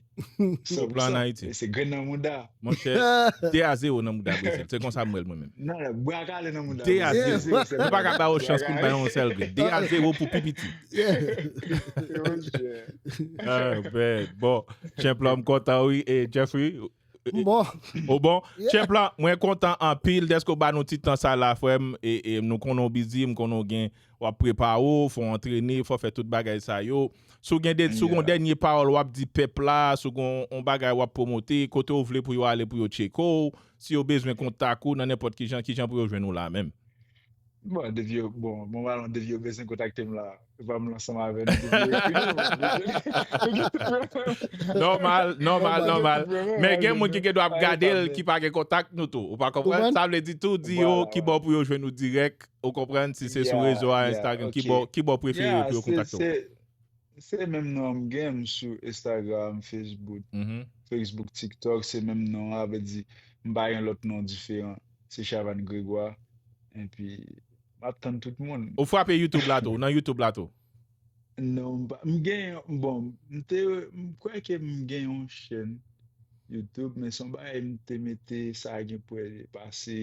Koup la ann Ayiti. Se grenn nan mouda. Monchè, de a zewo nan mouda Brezil. Se konsa m wè l mwen menm. Non, bra kale nan mouda Brezil. De a zewo. Nou pa ka ba yo chans pou n bay yon sèl grenn. De a zewo pou pi piti. Ah, man. Bon, Tchenplan, m kontan wi. E Jeffrey, Bon. Ou bon? Tchenplan, mwen kontan anpil dèske w ba nou ti tan sa la, frè m. E, e nou konnen w bizi, m konnen w gen, w ap prepare w, fò w antrene, fò w fè tout bagay sa yo. Si w gen de, si w gen yon dènye pawòl w ap di pèp la, si w gen yon bagay w ap pwomote, kote w vle pou yo ale pou yo tcheke w, si yo bezwen kontak ou nan nenpòt ki jan, ki jan pou yo jwenn ou la menm? Bon, depi yo, bon, bon, bon, depi yo bezwen kontakte m la, e pa m la ansanm avè nou, depi yo ekri nou, nou gen tout pwoblèm. Nòmal, nòmal, nòmal. Men gen moun ki gen dwa ap gade l, ki pa gen kontak nou tou. Ou pa konprann? Sa vle di tou, di yo ki bò pou yo jwenn ou dirèk. Ou konprann? Si se sou rezo a, Instagram, ki bò, ki bò prefere pou yo kontakte w? Se menm non an m gen, m sou Instagram, Facebook, Facebook, TikTok, se menm non an, sa vle di m pa gen lòt non diferan. Se Chavannes Grégoire. Epi, m ap tann tout moun. Ou frape YouTube la tou, nan YouTube la tou. Non, m pa- m gen, bon, m te, m kwè ke m gen yon chèn YouTube, men se yon bagay m te mete sa gen prè pase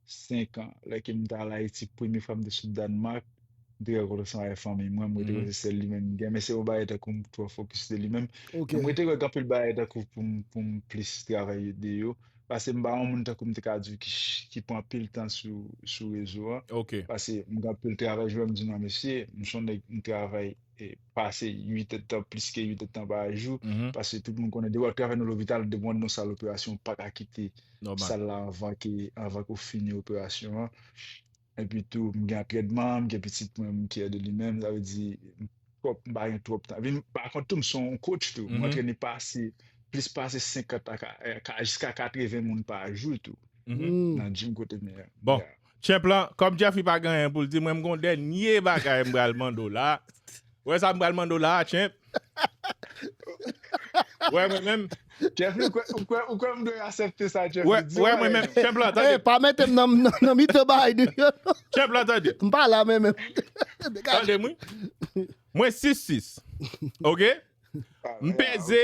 senk an. Lè ke m t al Ayiti, premye fwa m te sot Dànmak, m te renkontre sa avèk fanmi mwen, m rete wè se sèl li menm m gen, men se yon bagay tankou m twò fokis de li menm. Men m rete wè gen anpil bagay tankou pou m, pou m plis travay de yo. Paske m pa yon moun tankou m te ka di w ki, ki pran anpil tan sou, sou rezo an. Paske m gen anpil travay, jan m di nou, mesye, m se yon nèg m travay e pase uit èdtan, plis ke uit èdtan pa jou, paske tout moun konnen depi w ap travay nan lopital, depi w antre nan sal operasyon, ou pa ka kite sal la anvan ke, anvan ke w fini operasyon an. Epi tou, m gen antrènman, m gen pitit mwen, m kè de li menm, sa vle di, m twòp, m pa gen twòp tan. Epi, pa kont tou, m se yon coach tou. M antrene pase, plis pase senkant a ka, eh, ka, jiska katreven moun pa jou tou. Nan gym kote m ye a. Bon, Champ lan, kòm Jeffrey pa gen anyen pou l di, mwen m gon dènye bagay m pral mande w la. Ou wè sa m pral mande w la, Champ? Ou wè mwen menm? Jeffrey, ou kwè, ou kwè, ou kwè m dwe aksepte sa, Jeffrey? Ou wè mwen menm, Champ lan, tande. Ey, pa mete m nan, nan, nan mitan bagay nou yo, non. Champ lan, tande. M pa la, men menm. Tande m, wi. Mwen sis sis. Oke? M peze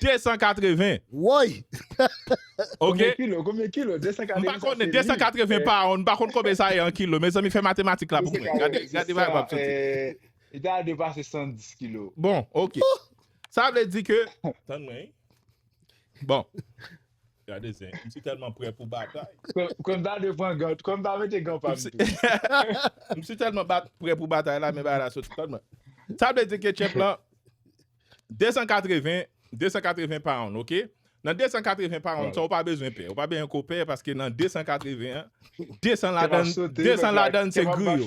de san katreven. Woy! Oke? Konbyen kilo? Konbyen kilo? De san katreven. M pa konnen, de san katreven pound, m pa konn konbyen sa ye an kilo. Mezanmi, fè matematik la pou mwen. Gade, gade bagay m ap soti. Li ta dwe pase san dis kilo. Bon, oke. Sa vle di ke, tann mwen, wi. Bon. Gade zen. M si tèlman prè pou batay. Kòm, kòm ta dwe pran gan, kòm ta mete gan pa m tou. M si tèlman bat, prè pou batay la, men bagay la soti. Tann mwen. Sa vle di ke Champ lan, de san katreven, de san katreven pound, oke? Nan de san katreven pound sa, ou pa bezwen pè. Ou pa bezwen ko pè, paske nan de san katreven an, de san ladan, de san ladan se griyo.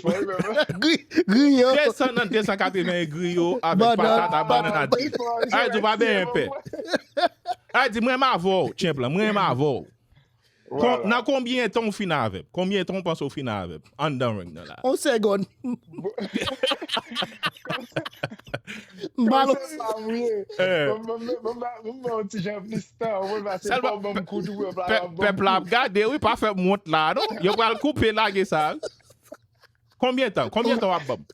Gri-, griyo. De san nan de san katreven e griyo avèk patat a bannann a di. Ay di, ou pa bezwen pè. Ay di, mwen m avè w, Champ lan, mwen m avè w. Kon-, nan konbyen tan w fin avè m? Konbyen tan w panse w fin avè m? Anndan ring nan la. On segonn. M pa... Kòmsa m ye. Bon, bon, bon, bon, bon, bon, ti jan plis tan, ou mwen pase fò ban m kou tou, pèp la ap ban m kou. Pèp la ap gade, wi, pa fè m wont la, non. Yo pral koupe, lage sa. Konbyen tan? Konbyen tan w ap ban m?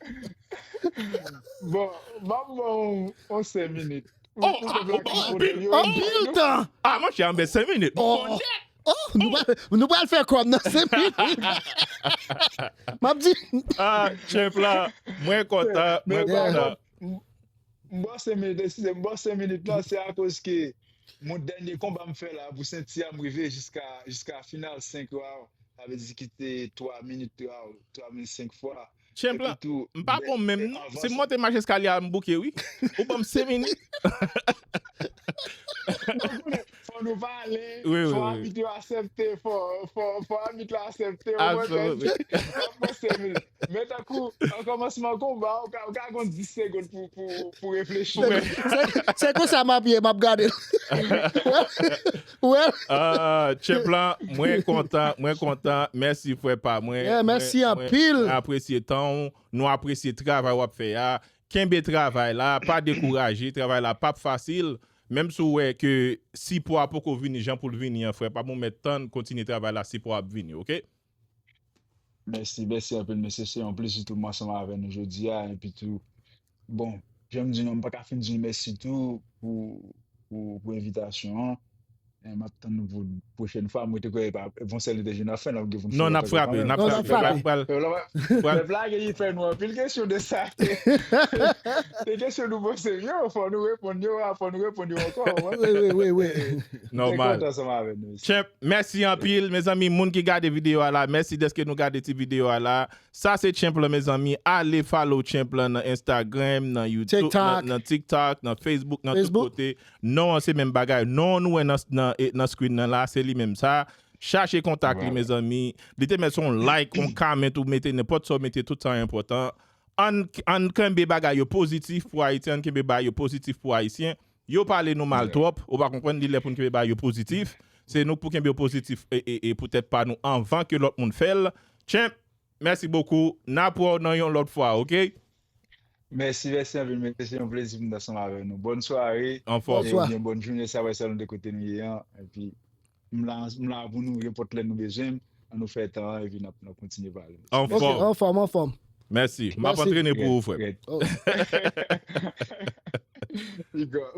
Bon, ban m, bon, on senk minit. Oh, anpil tan! Ah, monchè, anben senk minit. Oh, nou pral, nou pral fè kòb nan senk minit. M ap di. Ah, Champ lan, mwen kontan, mwen kontan. M ba w senk minit, eskize m, m ba w senk minit lan, se akoz ke mon dènye konba m fè la pou senti a, m rive jiska, jiska final senk round. Sa vle di ki te twa minit, twa, twa minit senk fwa. Champ lan, m pa bon menm non. Si m monte mach eskalye a, m bouke, wi. Ou ban m senk minit. Fò nou pale, fò abit yo aksepte, fò, fò, fò abit la aksepte. Ou konprann? Ban m senk minit. Men tankou, an kòmansman konba, ou ka, ou ka gon dis segonn pou, pou, pou reflechi. Se, se konsa m ap ye, m ap gade l. Well. Ah, Champ lan, mwen kontan, mwen kontan. Mèsi, frè pa mwen. Yeah, mèsi anpil. Mwen apresye tan w, nou apresye travay w ap fè a. Kenbe travay la, pa dekouraje, travay la p ap fasil. Menm si w wè ke sipò a poko vini jan pou l vini an, frè pa m, ou mèt tann, kontinye travay la, sipò a ap vini, oke? Mèsi, mèsi anpil, mesye. Se yon plezi tou mwen ansanm avè nou jodi a. Epi tou, bon, jan m di nou, m pa ka fin di nou mèsi tou pou, pou, pou envitasyon an. E m ap tann nou pou pwochèn fwa. Mwen te kwè e pa, bon, sèl li te jwenn afè, n ap gen pou n fè. Non, n ap frape, n ap frape. Pèp la, pèp la, pèp la gen fè nou anpil kesyon de sa. Se kesyon nou poze yo, fò nou reponn yo, fò nou reponn yo ankò. Wi, wi, wi, wi. Nòmal. Mwen kontan ansanm avè nou. Champ, mèsi anpil, mezanmi, moun ki gade videyo a la, mèsi dèske nou gade ti videyo a la. Sa se Champ lan, mezanmi. Ale follow Champ lan nan Instagram, nan YouTube, nan, nan TikTok, nan Facebook, nan tout kote. Non an se menm bagay. Non nou wè nan, nan, e, nan screen nan la, se li menm sa. Chache kontak li, mezanmi. Li te mèt se yon like, yon comment, ou mete nenpòt sa ou mete, tout sa enpòtan. Ann, ann kenbe bagay yo pozitif pou Ayiti, ann kenbe bagay yo pozitif pou Ayisyen. Yo pale nou mal twòp, ou pa konprann, li lè pou n kenbe bagay yo pozitif. Se nou k pou kenbe yo pozitif e, e, e poutèt pa nou anvan ke lòt moun fè l. Champ, mèsi bokou. N ap wè w nan yon lòt fwa, oke? Mèsi, mèsi anpil, mesye. Se yon plezi pou m t ansanm avè nou. Bòn sware. Anfòm. Bonswa. Ebyen, bòn jounen, sa wè sèlman de kote nou ye an. Epi, m la, m la pou nou, nenpòt lè nou bezwen m. An nou fè tan an, epi n ap, n ap kontinye pale. An Ok, fòm. An fòm, an fòm. Mèsi. M ap Mèsi. Antrene pou ou, frè. Red. Oh. Big up.